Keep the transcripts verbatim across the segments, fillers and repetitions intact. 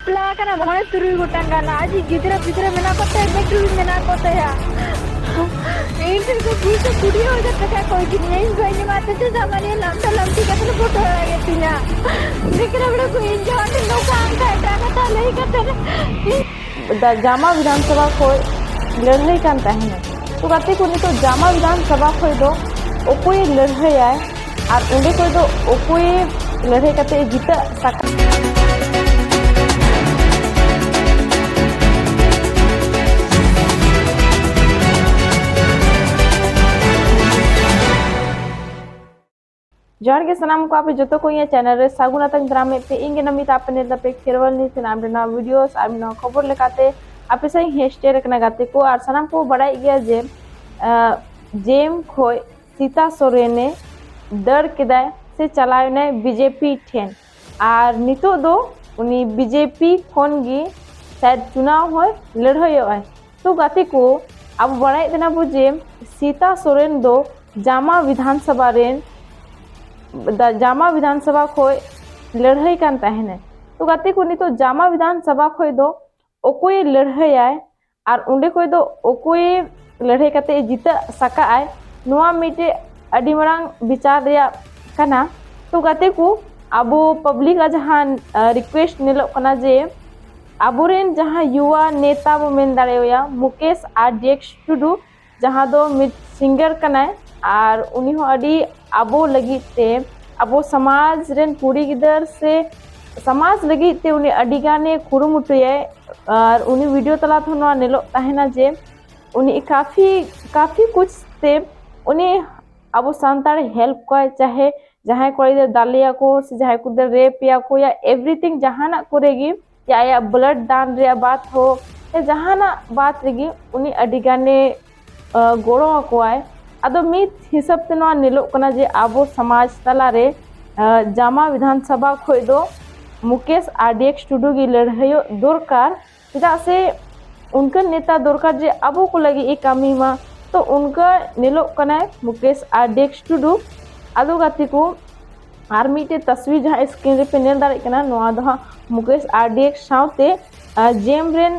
ᱵᱟᱯᱞᱟ ᱟᱠᱟᱱᱟ ᱢᱚᱬᱮ ᱛᱩᱨᱩᱭ ᱜᱚᱴᱟᱝ ᱜᱟᱱ᱾ ᱟᱡᱤᱡ ᱜᱤᱫᱽᱨᱟᱹ ᱯᱤᱫᱽᱨᱟᱹ ᱢᱮᱱᱟᱜ ᱠᱚᱛᱟᱭᱟ, ᱢᱤᱫᱴᱩᱞ ᱢᱮᱱᱟᱜ ᱠᱚᱛᱟᱭᱟ᱾ ᱤᱧ ᱴᱷᱮᱱ ᱠᱷᱚᱱ ᱯᱩᱭᱥᱟᱹ ᱠᱩᱲᱤ ᱦᱟᱡᱟᱨ ᱴᱟᱠᱟ ᱠᱚᱭ ᱠᱤᱫᱤᱧᱟ᱾ ᱤᱧ ᱜᱚ ᱤᱧ ᱮᱢᱟᱫ ᱛᱮ ᱪᱮᱫ ᱥᱟᱢᱟᱱᱤᱭᱟᱹ ᱞᱟᱢᱴᱟ ᱞᱟᱢᱴᱤ ᱠᱟᱛᱮ ᱞᱮ ᱯᱷᱳᱴᱳ ᱟᱲᱟᱜᱮᱫ ᱛᱤᱧᱟ᱾ ᱫᱤᱠᱨᱟ ᱵᱮᱲᱟ ᱠᱚ ᱤᱧ ᱡᱚᱦᱚᱜ ᱴᱷᱮᱱ ᱱᱚᱝᱠᱟ ᱚᱱᱠᱟ ᱮᱴᱟᱜ ᱠᱟᱛᱷᱟ ᱞᱟᱹᱭ ᱠᱟᱛᱮ ᱤᱧ ᱫᱟ-, ᱡᱟᱢᱟ ᱵᱤᱫᱷᱟᱱ ᱥᱚᱵᱷᱟ ᱠᱷᱚᱡ ᱞᱟᱹᱲᱦᱟᱹᱭ ᱠᱟᱱ ᱛᱟᱦᱮᱱᱟ᱾ ᱛᱚ ᱜᱟᱛᱮ ᱠᱚ, ᱱᱤᱛᱚᱜ ᱡᱟᱢᱟ ᱵᱤᱫᱷᱟᱱ ᱥᱚᱵᱷᱟ ᱠᱷᱚᱡ ᱫᱚ ᱚᱠᱚᱭᱮ ᱞᱟᱹᱲᱦᱟᱹᱭᱟᱭ ᱟᱨ ᱚᱸᱰᱮ ᱠᱷᱚᱡ ᱫᱚ ᱚᱠᱚᱭᱮ ᱞᱟᱹᱲᱦᱟᱹᱭ ᱠᱟᱛᱮ ᱮ ᱡᱤᱛᱟᱹᱜ ᱥᱟᱠᱟᱢ? ᱡᱚᱦᱟᱨ ᱜᱮ ᱥᱟᱱᱟᱢ ᱠᱚ, ᱟᱯᱮ ᱡᱚᱛᱚ ᱠᱚ ᱤᱧᱟᱹᱜ channel ᱨᱮ ᱥᱟᱹᱜᱩᱱ ᱟᱛᱟᱝ ᱫᱟᱨᱟᱢᱮᱫ ᱯᱮ᱾ ᱤᱧ ᱜᱮ ᱱᱚᱢᱤᱛᱟ, ᱟᱯᱮ ᱧᱮᱞ ᱫᱟᱯᱮ ᱠᱷᱮᱨᱣᱟᱞ ᱱᱤᱭᱩᱡᱽ ᱨᱮᱱᱟᱜ ᱟᱢ ᱨᱮᱱᱟᱜ videos ᱟᱨ ᱱᱚᱣᱟ ᱠᱷᱚᱵᱚᱨ ᱞᱮᱠᱟᱛᱮ ᱟᱯᱮ ᱥᱟᱶ ᱤᱧ share ᱠᱟᱱᱟ ᱜᱟᱛᱮ ᱠᱚ᱾ ᱟᱨ ᱥᱟᱱᱟᱢ ᱠᱚ ᱵᱟᱲᱟᱭᱮᱫ ᱜᱮᱭᱟ ᱡᱮ, ᱟᱸ, ᱡᱮᱢ ᱠᱷᱚᱡ ᱥᱤᱛᱟ ᱥᱚᱨᱮᱱᱮ ᱫᱟᱹᱲ ᱠᱮᱫᱟᱭ ᱥᱮ ᱪᱟᱞᱟᱣ ᱮᱱᱟᱭ BJP ᱴᱷᱮᱱ᱾ ᱟᱨ ᱱᱤᱛᱚᱜ ᱫᱚ ᱩᱱᱤ BJP ᱠᱷᱚᱱ ᱜᱮ ᱥᱟᱭᱮᱫ ᱪᱩᱱᱟᱣ ᱦᱚᱸᱭ ᱞᱟᱹᱲᱦᱟᱹᱭᱚᱜᱼᱟᱭ᱾ ᱛᱚ ᱜᱟᱛᱮ ᱠᱚ, ᱟᱵᱚ ᱵᱟᱲᱟᱭᱮᱫ ᱠᱟᱱᱟ ᱵᱚ ᱡᱮ ᱥᱤᱛᱟ ᱥᱚᱨᱮᱱ ᱫᱚ ᱡᱟᱢᱟ ᱵᱤᱫᱷᱟᱱ ᱥᱚᱵᱷᱟ ᱨᱮᱱ, ᱫᱟ-, ᱡᱟᱢᱟ ᱵᱤᱫᱷᱟᱱ ᱥᱚᱵᱷᱟ ᱠᱷᱚᱡ ᱞᱟᱹᱲᱦᱟᱹᱭ ᱠᱟᱱ ᱛᱟᱦᱮᱱᱟᱭ᱾ ᱛᱚ ᱜᱟᱛᱮ ᱠᱚ, ᱱᱤᱛᱚᱜ ᱡᱟᱢᱟ ᱵᱤᱫᱷᱟᱱ ᱥᱚᱵᱷᱟ ᱠᱷᱚᱡ ᱫᱚ ᱚᱠᱚᱭᱮ ᱞᱟᱹᱲᱦᱟᱹᱭᱟᱭ ᱟᱨ ᱚᱸᱰᱮ ᱠᱷᱚᱡ ᱫᱚ ᱚᱠᱚᱭᱮ ᱞᱟᱹᱲᱦᱟᱹᱭ ᱠᱟᱛᱮ ᱮ ᱡᱤᱛᱟᱹᱜ ᱥᱟᱠᱟᱜᱼᱟᱭ, ᱱᱚᱣᱟ ᱢᱤᱫᱴᱮᱡ ᱟᱹᱰᱤ ᱢᱟᱨᱟᱝ ᱵᱤᱪᱟᱨ ᱨᱮᱭᱟᱜ ᱠᱟᱱᱟ᱾ ᱛᱚ ᱜᱟᱛᱮ ᱠᱚ, ᱟᱵᱚ public ᱟᱜ ᱡᱟᱦᱟᱸ, ᱟ, request ᱧᱮᱞᱚᱜ ᱠᱟᱱᱟ ᱡᱮ ᱟᱵᱚᱨᱮᱱ ᱡᱟᱦᱟᱸ ᱭᱩᱣᱟ ᱱᱮᱛᱟ ᱵᱚ ᱢᱮᱱ ᱫᱟᱲᱮᱣᱟᱭᱟ, ᱢᱩᱠᱮᱥ ᱟᱨ ᱰᱤ ᱮᱠᱥ ᱴᱩᱰᱩ, ᱡᱟᱦᱟᱸ ᱫᱚ ᱢᱤᱫ singer ᱠᱟᱱᱟᱭ ᱟᱨ ᱩᱱᱤ ᱦᱚᱸ ᱟᱹᱰᱤ ᱟᱵᱚ ᱞᱟᱹᱜᱤᱫ ᱛᱮ, ᱟᱵᱚ ᱥᱚᱢᱟᱡᱽ ᱨᱮᱱ ᱠᱩᱲᱤ ᱜᱤᱫᱟᱹᱨ ᱥᱮ ᱥᱚᱢᱟᱡᱽ ᱞᱟᱹᱜᱤᱫ ᱛᱮ ᱩᱱᱤ ᱟᱹᱰᱤ ᱜᱟᱱᱮ ᱠᱩᱨᱩᱢᱩᱴᱩᱭᱟᱭ᱾ ᱟᱨ ᱩᱱᱤ video ᱛᱟᱞᱟ ᱛᱮᱦᱚᱸ ᱱᱚᱣᱟ ᱧᱮᱞᱚᱜ ᱛᱟᱦᱮᱱᱟ ᱡᱮ ᱩᱱᱤ ᱠᱟᱯᱷᱤ, ᱠᱟᱯᱷᱤ ᱠᱩᱪ ᱛᱮ ᱩᱱᱤ ᱟᱵᱚ ᱥᱟᱱᱛᱟᱲ help ᱠᱚᱣᱟᱭ, ᱪᱟᱦᱮ ᱡᱟᱦᱟᱸᱭ ᱠᱚᱲᱟ ᱜᱤᱫᱽᱨᱟᱹ ᱫᱟᱞᱮᱭᱟᱠᱚ ᱥᱮ ᱡᱟᱦᱟᱸᱭ ᱠᱩᱲᱤ ᱜᱤᱫᱽᱨᱟᱹ rape ᱮᱭᱟ ᱠᱚ ᱭᱟ everything, ᱡᱟᱦᱟᱱᱟᱜ ᱠᱚᱨᱮ ᱜᱮ, ᱭᱟ ᱟᱭᱟᱜ blood ᱫᱟᱱ ᱨᱮᱭᱟᱜ ᱵᱟᱛ ᱦᱳ, ᱭᱟ ᱡᱟᱦᱟᱱᱟᱜ ᱵᱟᱛ ᱨᱮᱜᱮ ᱩᱱᱤ ᱟᱹᱰᱤ ᱜᱟᱱᱮ, ᱟ, ᱜᱚᱲᱚ ᱟᱠᱚᱣᱟᱭ᱾ ᱟᱫᱚ ᱢᱤᱫ ᱦᱤᱥᱟᱹᱵ ᱛᱮ ᱱᱚᱣᱟ ᱧᱮᱞᱚᱜ ᱠᱟᱱᱟ ᱡᱮ ᱟᱵᱚ ᱥᱚᱢᱟᱡᱽ ᱛᱟᱞᱟᱨᱮ, ᱟ, ᱡᱟᱢᱟ ᱵᱤᱫᱷᱟᱱ ᱥᱚᱵᱷᱟ ᱠᱷᱚᱡ ᱫᱚ ᱢᱩᱠᱮᱥ ᱟᱨ ᱰᱤ ᱮᱠᱥ ᱴᱩᱰᱩ ᱜᱮ ᱞᱟᱹᱲᱦᱟᱹᱭᱚᱜ ᱫᱚᱨᱠᱟᱨ᱾ ᱪᱮᱫᱟᱜ ᱥᱮ ᱚᱱᱠᱟᱱ ᱱᱮᱛᱟ ᱫᱚᱨᱠᱟᱨ ᱡᱮ ᱟᱵᱚ ᱠᱚ ᱞᱟᱹᱜᱤᱫ ᱮ ᱠᱟᱹᱢᱤ ᱢᱟ᱾ ᱛᱚ ᱚᱱᱠᱟ ᱧᱮᱞᱚᱜ ᱠᱟᱱᱟᱭ ᱢᱩᱠᱮᱥ ᱟᱨ ᱰᱤ ᱮᱠᱥ ᱴᱩᱰᱩ᱾ ᱟᱫᱚ ᱜᱟᱛᱮ ᱠᱚ, ᱟᱨ ᱢᱤᱫᱴᱮᱡ ᱛᱟᱥᱣᱤᱨ ᱡᱟᱦᱟᱸ screen ᱨᱮᱯᱮ ᱧᱮᱞ ᱫᱟᱲᱮᱭᱟᱜ ᱠᱟᱱᱟ, ᱱᱚᱣᱟ ᱫᱚ ᱦᱟᱸᱜ ᱢᱩᱠᱮᱥ ᱟᱨ ᱰᱤ ᱮᱠᱥ ᱥᱟᱶᱛᱮ, ᱟᱨ, ᱡᱮᱢ ᱨᱮᱱ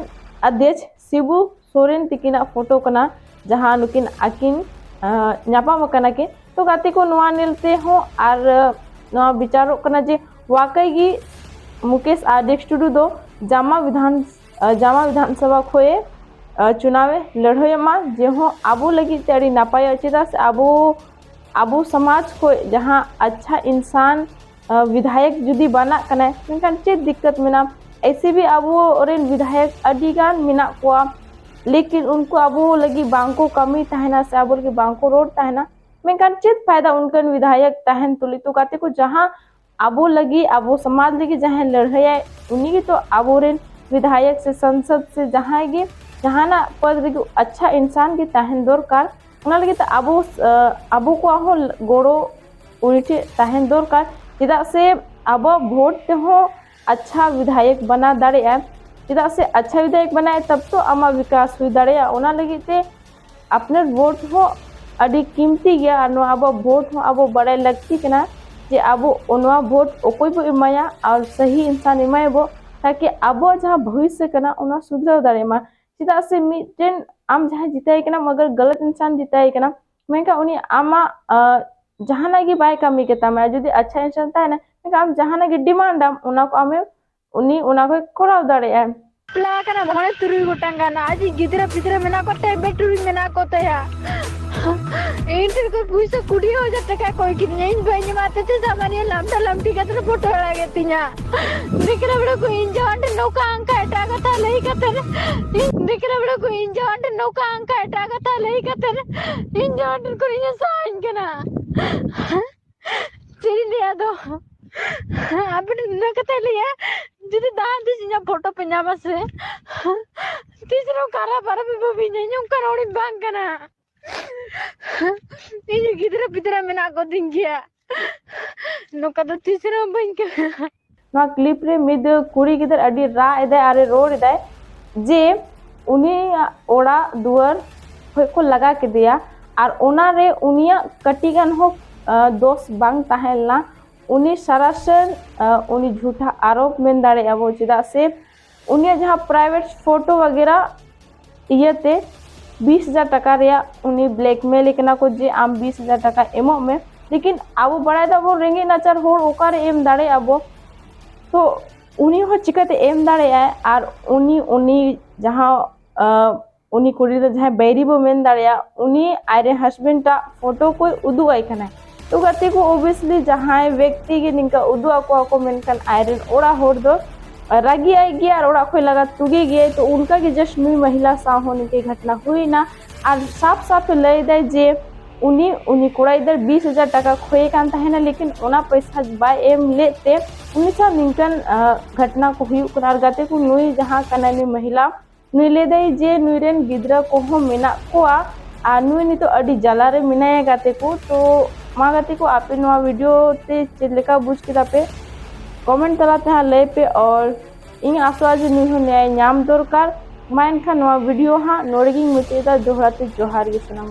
ᱟᱫᱷᱭᱚᱠᱥ ᱥᱤᱵᱩ ᱥᱚᱨᱮᱱ ᱛᱤᱠᱤᱱᱟᱜ ᱯᱷᱳᱴᱳ ᱠᱟᱱᱟ, ᱡᱟᱦᱟᱸ ᱱᱩᱠᱤᱱ ᱟᱹᱠᱤᱱ, ᱟᱨ, ᱧᱟᱯᱟᱢ ᱟᱠᱟᱱᱟ ᱠᱤᱱ᱾ ᱛᱚ ᱜᱟᱛᱮ ᱠᱚ, ᱱᱚᱣᱟ ᱧᱮᱞ ᱛᱮᱦᱚᱸ ᱟᱨ, ᱟᱨ, ᱱᱚᱣᱟ ᱵᱤᱪᱟᱨᱚᱜ ᱠᱟᱱᱟ ᱡᱮ ᱣᱟᱠᱟᱭ ᱜᱮ ᱢᱩᱠᱮᱥ ᱟᱨ ᱰᱤ ᱮᱠᱥ ᱴᱩᱰᱩ ᱫᱚ ᱡᱟᱢᱟ ᱵᱤᱫᱷᱟᱱ, ᱟᱨ, ᱡᱟᱢᱟ ᱵᱤᱫᱷᱟᱱ ᱥᱚᱵᱷᱟ ᱠᱷᱚᱱ ᱮ, ᱟᱨ, ᱪᱩᱱᱟᱣ ᱮ ᱞᱟᱹᱲᱦᱟᱹᱭᱚᱜ ᱢᱟ, ᱡᱮ ᱦᱚᱸ ᱟᱵᱚ ᱞᱟᱹᱜᱤᱫ ᱛᱮ ᱟᱹᱰᱤ ᱱᱟᱯᱟᱭᱚᱜᱼᱟ᱾ ᱪᱮᱫᱟᱜ ᱥᱮ ᱟᱵᱚ, ᱟᱵᱚ ᱥᱚᱢᱟᱡᱽ ᱠᱷᱚᱱ ᱡᱟᱦᱟᱸ ᱟᱪᱪᱷᱟ ᱤᱱᱥᱟᱱ, ᱟᱨ, ᱵᱤᱫᱷᱟᱭᱚᱠ ᱡᱩᱫᱤ ᱵᱟᱱᱟᱜ ᱠᱟᱱᱟᱭ, ᱢᱮᱱᱠᱷᱟᱱ ᱪᱮᱫ ᱫᱤᱠᱠᱟᱛ ᱢᱮᱱᱟᱜᱼᱟ? ᱮᱭᱥᱮ ᱵᱷᱤ ᱟᱵᱚ ᱨᱮᱱ ᱵᱤᱫᱷᱟᱭᱚᱠ ᱟᱹᱰᱤ ᱜᱟᱱ ᱢᱮᱱᱟᱜ ᱠᱚᱣᱟ, ᱞᱮᱠᱤᱱ ᱩᱱᱠᱩ ᱟᱵᱚ ᱞᱟᱹᱜᱤᱫ ᱵᱟᱝ ᱠᱚ ᱠᱟᱹᱢᱤ ᱛᱟᱦᱮᱱᱟ ᱥᱮ ᱟᱵᱚ ᱞᱟᱹᱜᱤᱫ ᱵᱟᱝ ᱠᱚ ᱨᱚᱲ ᱛᱟᱦᱮᱱᱟ, ᱢᱮᱱᱠᱷᱟᱱ ᱪᱮᱫ ᱯᱷᱟᱭᱫᱟ ᱚᱱᱠᱟᱱ ᱵᱤᱫᱷᱟᱭᱚᱠ ᱛᱟᱦᱮᱱ ᱛᱩᱞᱩᱡ? ᱛᱚ ᱜᱟᱛᱮ ᱠᱚ, ᱡᱟᱦᱟᱸ ᱟᱵᱚ ᱞᱟᱹᱜᱤᱫ, ᱟᱵᱚ ᱥᱚᱢᱟᱡᱽ ᱞᱟᱹᱜᱤᱫ ᱡᱟᱦᱟᱸᱭ ᱞᱟᱹᱲᱦᱟᱹᱭᱟᱭ, ᱩᱱᱤ ᱜᱮᱛᱚ ᱟᱵᱚᱨᱮᱱ ᱵᱤᱫᱷᱟᱭᱚᱠ ᱥᱮ ᱥᱟᱝᱥᱚᱫ ᱥᱮ ᱡᱟᱦᱟᱸᱭ ᱜᱮ, ᱡᱟᱦᱟᱱᱟᱜ ᱯᱚᱫᱽ ᱨᱮᱜᱮ ᱟᱪᱪᱷᱟ ᱤᱱᱥᱟᱱ ᱜᱮ ᱛᱟᱦᱮᱱ ᱫᱚᱨᱠᱟᱨ᱾ ᱚᱱᱟ ᱞᱟᱹᱜᱤᱫ ᱛᱮ ᱟᱵᱚ, ᱟᱵᱚ ᱠᱚᱣᱟᱜ ᱦᱚᱸ ᱜᱚᱲᱚ ᱩᱱᱤ ᱴᱷᱮᱱ ᱛᱟᱦᱮᱱ ᱫᱚᱨᱠᱟᱨ᱾ ᱪᱮᱫᱟᱜ ᱥᱮ ᱟᱵᱚᱣᱟᱜ ᱵᱷᱳᱴ ᱛᱮᱦᱚᱸ ᱟᱪᱪᱷᱟ ᱵᱤᱫᱷᱟᱭᱚᱠ ᱵᱮᱱᱟᱣ ᱫᱟᱲᱮᱭᱟᱜᱼᱟ᱾ ᱪᱮᱫᱟᱜ ᱥᱮ ᱟᱪᱪᱷᱟ ᱵᱤᱫᱷᱟᱭᱚᱠ ᱵᱮᱱᱟᱣ, ᱛᱚᱵ ᱛᱚ ᱟᱢᱟᱜ ᱵᱤᱠᱟᱥ ᱦᱩᱭ ᱫᱟᱲᱮᱭᱟᱜᱼᱟ᱾ ᱚᱱᱟ ᱞᱟᱹᱜᱤᱫ ᱛᱮ ᱟᱯᱱᱟᱨ ᱵᱷᱳᱴ ᱦᱚᱸ ᱟᱹᱰᱤ ᱠᱤᱢᱛᱤ ᱜᱮᱭᱟ, ᱟᱨ ᱱᱚᱣᱟ ᱟᱵᱚᱣᱟᱜ ᱵᱷᱳᱴ ᱦᱚᱸ ᱟᱵᱚ ᱵᱟᱲᱟᱭ ᱞᱟᱹᱠᱛᱤ ᱠᱟᱱᱟ ᱡᱮ ᱟᱵᱚ ᱱᱚᱣᱟ ᱵᱷᱳᱴ ᱚᱠᱚᱭ ᱵᱚ ᱮᱢᱟᱭᱟ ᱟᱨ ᱥᱟᱹᱦᱤ ᱤᱱᱥᱟᱱ ᱮᱢᱟᱭᱟᱵᱚ, ᱛᱟᱠᱤ ᱟᱵᱚᱣᱟᱜ ᱡᱟᱦᱟᱸ ᱵᱷᱚᱵᱤᱥᱥᱚ ᱠᱟᱱᱟ, ᱚᱱᱟ ᱥᱩᱫᱷᱨᱟᱹᱣ ᱫᱟᱲᱮᱭᱟᱜ ᱢᱟ᱾ ᱪᱮᱫᱟᱜ ᱥᱮ ᱢᱤᱫᱴᱮᱱ ᱟᱢ ᱡᱟᱦᱟᱸᱭ ᱡᱤᱛᱟᱹᱣ ᱠᱟᱱᱟᱢ, ᱟᱜᱟᱨ ᱜᱟᱞᱟᱛ ᱤᱱᱥᱟᱱ ᱡᱤᱛᱟᱹᱣ ᱠᱟᱱᱟᱢ, ᱢᱮᱱᱠᱷᱟᱱ ᱩᱱᱤ ᱟᱢᱟᱜ, ᱟᱸ, ᱡᱟᱦᱟᱱᱟᱜ ᱜᱮ ᱵᱟᱭ ᱠᱟᱹᱢᱤ ᱠᱟᱛᱟᱢᱟ᱾ ᱡᱩᱫᱤ ᱟᱪᱪᱷᱟ ᱤᱱᱥᱟᱱ ᱛᱟᱦᱮᱱᱟ, ᱢᱮᱱᱠᱷᱟᱱ ᱟᱢ ᱡᱟᱦᱟᱱᱟᱜ ᱜᱮ ᱰᱤᱢᱟᱱᱰ ᱟᱢ, ᱚᱱᱟ ᱠᱚ ᱟᱢᱮ, ᱩᱱᱤ ᱚᱱᱟ ᱠᱚᱭ ᱠᱚᱨᱟᱣ ᱫᱟᱲᱮᱭᱟᱜᱼᱟ᱾ ᱵᱟᱯᱞᱟ ᱟᱠᱟᱱᱟ ᱢᱚᱬᱮ ᱛᱩᱨᱩᱭ ᱜᱚᱴᱟᱝ ᱜᱟᱱ, ᱟᱡ ᱜᱤᱫᱽᱨᱟᱹ ᱯᱤᱫᱽᱨᱟᱹ ᱢᱮᱱᱟᱜ ᱠᱚᱛᱟᱭᱟ, ᱵᱮᱴᱨᱤ ᱢᱮᱱᱟᱜ ᱠᱚᱛᱟᱭᱟ᱾ ᱤᱧ ᱴᱷᱮᱱ ᱠᱷᱚᱱ ᱯᱩᱭᱥᱟᱹ ᱠᱩᱲᱤ ᱦᱟᱡᱟᱨ ᱴᱟᱠᱟ ᱠᱚᱭ ᱠᱤᱫᱤᱧᱟ, ᱤᱧ ᱵᱟᱹᱧ ᱮᱢᱟ ᱛᱮ ᱪᱮᱫ ᱥᱟᱢᱟᱱᱤᱭᱟᱹ ᱞᱟᱢᱴᱟ ᱞᱟᱢᱴᱤ ᱠᱟᱛᱮ ᱯᱷᱳᱴᱳ ᱟᱲᱟᱜ ᱮᱫ ᱛᱤᱧᱟ᱾ ᱫᱤᱠᱨᱟ ᱵᱮᱲᱟ ᱠᱚ ᱤᱧ ᱡᱟᱶᱟᱭ ᱴᱷᱮᱱ ᱱᱚᱝᱠᱟ ᱚᱱᱠᱟ ᱮᱴᱟᱜ ᱠᱟᱛᱷᱟ ᱞᱟᱹᱭ ᱠᱟᱛᱮ, ᱤᱧ ᱫᱤᱠᱨᱟ ᱵᱮᱲᱟ ᱠᱚ ᱤᱧ ᱡᱟᱶᱟᱭ ᱴᱷᱮᱱ ᱱᱚᱝᱠᱟ ᱚᱱᱠᱟ ᱮᱴᱟᱜ ᱠᱟᱛᱷᱟ ᱞᱟᱹᱭ ᱠᱟᱛᱮ ᱤᱧ ᱡᱟᱶᱟᱭ ᱴᱷᱮᱱ ᱠᱷᱚᱱ ᱤᱧ ᱥᱟᱦᱟᱧ ᱠᱟᱱᱟ᱾ ᱪᱮᱫ ᱤᱧ ᱞᱟᱹᱭᱟ ᱟᱫᱚ? ᱟᱵᱮᱱ ᱱᱩᱱᱟᱹᱜ ᱠᱟᱛᱷᱟ ᱞᱟᱹᱭᱟ, ᱡᱩᱫᱤ ᱡᱟᱦᱟᱸ ᱛᱤᱥ ᱤᱧᱟᱹᱜ ᱯᱷᱳᱴᱳ ᱯᱮ ᱧᱟᱢᱟ ᱥᱮ, ᱛᱤᱥ ᱨᱮᱦᱚᱸ ᱠᱷᱟᱨᱟᱯ ᱟᱞᱚᱯᱮ ᱵᱷᱟᱹᱵᱤᱧᱟ, ᱤᱧ ᱚᱱᱠᱟᱱ ᱦᱚᱲᱤᱧ ᱵᱟᱝ ᱠᱟᱱᱟ᱾ ᱤᱧ ᱜᱤᱫᱽᱨᱟᱹ ᱯᱤᱫᱽᱨᱟᱹ ᱢᱮᱱᱟᱜ ᱠᱚᱛᱤᱧ ᱜᱮᱭᱟ, ᱱᱚᱝᱠᱟ ᱫᱚ ᱛᱤᱥ ᱨᱮᱦᱚᱸ ᱵᱟᱹᱧ ᱠᱟᱹᱢᱤᱭᱟ᱾ ᱱᱚᱣᱟ clip ᱨᱮ ᱢᱤᱫ ᱠᱩᱲᱤ ᱜᱤᱫᱟᱹᱨ ᱟᱹᱰᱤ ᱨᱟᱜ ᱮᱫᱟᱭ ᱟᱨᱮ ᱨᱚᱲ ᱮᱫᱟᱭ ᱡᱮ ᱩᱱᱤᱭᱟᱜ ᱚᱲᱟᱜ ᱫᱩᱣᱟᱹᱨ ᱠᱷᱚᱡ ᱠᱚ ᱞᱟᱜᱟ ᱠᱮᱫᱮᱭᱟ, ᱟᱨ ᱚᱱᱟ ᱨᱮ ᱩᱱᱤᱭᱟᱜ ᱠᱟᱹᱴᱤᱡ ᱜᱟᱱ ᱦᱚᱸ, ᱟᱸ, ᱫᱳᱥ ᱵᱟᱝ ᱛᱟᱦᱮᱸ ᱞᱮᱱᱟ᱾ ᱩᱱᱤ ᱥᱟᱨᱟᱥᱮᱱ ᱩᱱᱤ ᱡᱷᱩᱴᱟ ᱟᱨᱳᱯ ᱢᱮᱱ ᱫᱟᱲᱮᱭᱟᱜᱼᱟ ᱵᱚ, ᱪᱮᱫᱟᱜ ᱥᱮ ᱩᱱᱤᱭᱟᱜ ᱡᱟᱦᱟᱸ ᱯᱨᱟᱭᱵᱷᱮᱴ ᱯᱷᱳᱴᱳ ᱵᱟᱜᱮᱨᱟ ᱤᱭᱟᱹᱛᱮ ᱵᱤᱥ ᱦᱟᱡᱟᱨ ᱴᱟᱠᱟ ᱨᱮᱭᱟᱜ ᱩᱱᱤ ᱵᱞᱮᱠᱢᱮᱞ ᱮ ᱠᱟᱱᱟ ᱠᱚ ᱡᱮ ᱟᱢ ᱵᱤᱥ ᱦᱟᱡᱟᱨ ᱴᱟᱠᱟ ᱮᱢᱚᱜ ᱢᱮ᱾ ᱞᱮᱠᱤᱱ ᱟᱵᱚ ᱵᱟᱲᱟᱭ ᱫᱟᱵᱚᱱ ᱨᱮᱸᱜᱮᱡ ᱱᱟᱪᱟᱨ ᱦᱚᱲ ᱚᱠᱟᱨᱮ ᱮᱢ ᱫᱟᱲᱮᱭᱟᱜᱼᱟ ᱵᱚ? ᱛᱚ ᱩᱱᱤ ᱦᱚᱸ ᱪᱤᱠᱟᱹᱛᱮ ᱮᱢ ᱫᱟᱲᱮᱭᱟᱜᱼᱟᱭ? ᱟᱨ ᱩᱱᱤ ᱩᱱᱤ ᱡᱟᱦᱟᱸ ᱩᱱᱤ ᱠᱩᱲᱤ ᱫᱚ ᱡᱟᱦᱟᱸᱭ ᱵᱟᱹᱭᱨᱤ ᱵᱚ ᱢᱮᱱ ᱫᱟᱲᱮᱭᱟᱜᱼᱟ, ᱩᱱᱤ ᱟᱡᱨᱮᱱ ᱦᱟᱥᱵᱮᱱᱰ ᱟᱜ ᱯᱷᱳᱴᱳ ᱠᱚᱭ ᱩᱫᱩᱜ ᱟᱭ ᱠᱟᱱᱟᱭ᱾ ᱛᱚ ᱜᱟᱛᱮ ᱠᱚ, ᱳᱵᱤᱭᱮᱥᱞᱤ ᱡᱟᱦᱟᱸᱭ ᱵᱮᱠᱛᱤ ᱜᱮ ᱱᱤᱝᱠᱟ ᱩᱫᱩᱜ ᱟᱠᱚᱣᱟ ᱠᱚ, ᱢᱮᱱᱠᱷᱟᱱ ᱟᱡᱨᱮᱱ ᱚᱲᱟᱜ ᱦᱚᱲ ᱫᱚ ᱨᱟᱹᱜᱤ ᱟᱭ ᱜᱮᱭᱟ ᱟᱨ ᱚᱲᱟᱜ ᱠᱷᱚᱱ ᱞᱟᱜᱟ ᱛᱩᱜᱮ ᱜᱮᱭᱟᱭ᱾ ᱛᱚ ᱚᱱᱠᱟ ᱜᱮ ᱡᱟᱥᱴ ᱱᱩᱭ ᱢᱚᱦᱤᱞᱟ ᱥᱟᱶ ᱦᱚᱸ ᱱᱤᱝᱠᱟᱹ ᱜᱷᱚᱴᱱᱟ ᱦᱩᱭᱱᱟ᱾ ᱟᱨ ᱥᱟᱯ ᱥᱟᱯ ᱮ ᱞᱟᱹᱭ ᱫᱟᱭ ᱡᱮ ᱩᱱᱤ ᱩᱱᱤ ᱠᱚᱲᱟ ᱜᱤᱫᱟᱹᱨ ᱵᱤᱥ ᱦᱟᱡᱟᱨ ᱴᱟᱠᱟ ᱠᱷᱚᱭᱮ ᱠᱟᱱ ᱛᱟᱦᱮᱱᱟ, ᱞᱮᱠᱤᱱ ᱚᱱᱟ ᱯᱚᱭᱥᱟ ᱵᱟᱭ ᱮᱢ ᱞᱮᱫ ᱛᱮ ᱩᱱᱤ ᱥᱟᱶ ᱱᱤᱝᱠᱟᱹᱱ ᱜᱷᱚᱴᱱᱟ ᱠᱚ ᱦᱩᱭᱩᱜ ᱠᱟᱱᱟ᱾ ᱟᱨ ᱜᱟᱛᱮ ᱠᱚ, ᱱᱩᱭ ᱡᱟᱦᱟᱸ ᱠᱟᱱᱟᱭ ᱱᱩᱭ ᱢᱚᱦᱤᱞᱟ, ᱱᱩᱭ ᱞᱟᱹᱭ ᱫᱟᱭ ᱡᱮ ᱱᱩᱭ ᱨᱮᱱ ᱜᱤᱫᱽᱨᱟᱹ ᱠᱚᱦᱚᱸ ᱢᱮᱱᱟᱜ ᱠᱚᱣᱟ ᱟᱨ ᱱᱩᱭ ᱱᱤᱛᱚᱜ ᱟᱹᱰᱤ ᱡᱟᱞᱟ ᱨᱮ ᱢᱮᱱᱟᱭᱟ ᱜᱟᱛᱮ ᱠᱚ᱾ ᱛᱚ ᱢᱟ ᱜᱟᱛᱮ ᱠᱚ, ᱟᱯᱮ ᱱᱚᱣᱟ ᱵᱷᱤᱰᱤᱭᱳ ᱛᱮ ᱪᱮᱫ ᱞᱮᱠᱟ ᱵᱩᱡᱽ ᱠᱮᱫᱟ ᱯᱮ, ᱠᱚᱢᱮᱱᱴ ᱛᱟᱞᱟᱛᱮ ᱦᱟᱸᱜ ᱞᱟᱹᱭ ᱯᱮ᱾ ᱟᱨ ᱤᱧ ᱟᱥᱚᱜᱼᱟ ᱡᱮ ᱱᱩᱭ ᱦᱚᱸ ᱱᱮᱭᱟᱭ ᱧᱟᱢ ᱫᱚᱨᱠᱟᱨ᱾ ᱢᱟ ᱮᱱᱠᱷᱟᱱ ᱱᱚᱣᱟ ᱵᱷᱤᱰᱤᱭᱳ ᱦᱟᱸᱜ ᱱᱚᱰᱮ ᱜᱤᱧ ᱢᱩᱪᱟᱹᱫ ᱮᱫᱟ᱾ ᱫᱚᱦᱲᱟ ᱛᱮ ᱡᱚᱦᱟᱨ ᱜᱮ ᱥᱟᱱᱟᱢ᱾